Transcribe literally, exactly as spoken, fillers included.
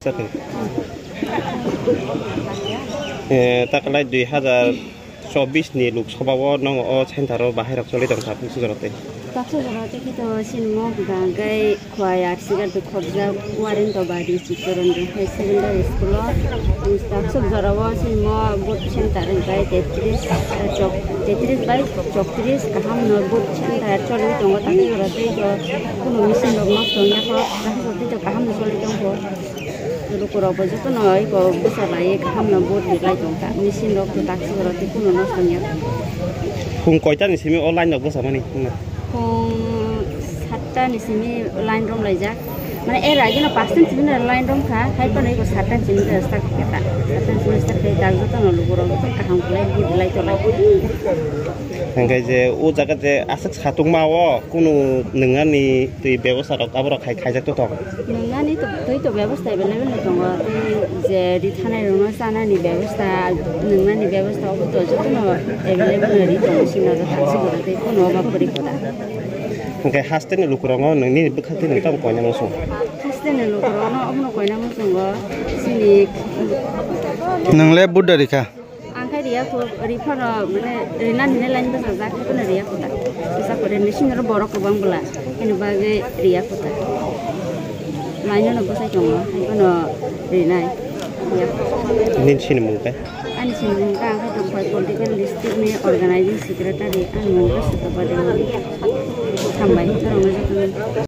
Sakhe. Eh, takalai dui hazar chobbish ni Lok Sabha o nongo o center o bahai rok choli tong kha, Taksa jora tei. Taksa jora tei kito sinmo bwkha hwnkhe khwlai R C Gardu khorjak Warendra Bari Chittaranjan High Secondary School o. Taksa jora o sinmo vote center hwnkhe tetris, eh, chok-, tetris bai chokris kaham no vote center choli tongo. Taksa jora tei to kuno machine rok nosto wngya kho, taksa jora tei to kaham no choli tongkho. Lukurok bo jotono eko bwsa lai kaham no vote rilai tong kha. Machine rok to taksa jora tei kuno nosto wngya. Phung koita ni simi o line rok bwsa mani? Phung satta ni simi line rom laijak. Mane er age no paanch ta ni simi no line rom kha. Hai phano eko satta ni simi start kha. Satta ni simi start kha. Tak jotono lukurok jotono kaham khlai vote rilai tonglai. Hingke je o jaga je aswk satungma o kunu nwngnani twi bebosta rok aborok hai khaijak to tong. Nwngnani to, twi to bebosta available no tongo. Tei je ri thanai rokno chanani bebosta, nwngnani bebosta obo to jotono available no ri tongo sino rok tangsi borok tei kono obo kwrwi koda. Hingke haste ni lukurok no nini bwkhak twi nwng tamo koina muchung? Haste ni lukurok no obono koina muchungo sini. Nwng le Buddha rikha? Ang khe riya kho, ri phano, mane, rinani hinwi line bwsajak, haiphano riya kho ta. Bwsa pore ni simi oro borok kwbang bwla, hini bagwi riya kho ta. Line no bwsai tongo, haiphano rinai. Riya kho. Nini sinimung khe? Ani sinimung khe ang khe Tongkhai Political District ni Organizing Secretary, ani mung khe Sutapa Deuri. Hambai, norokno jotono.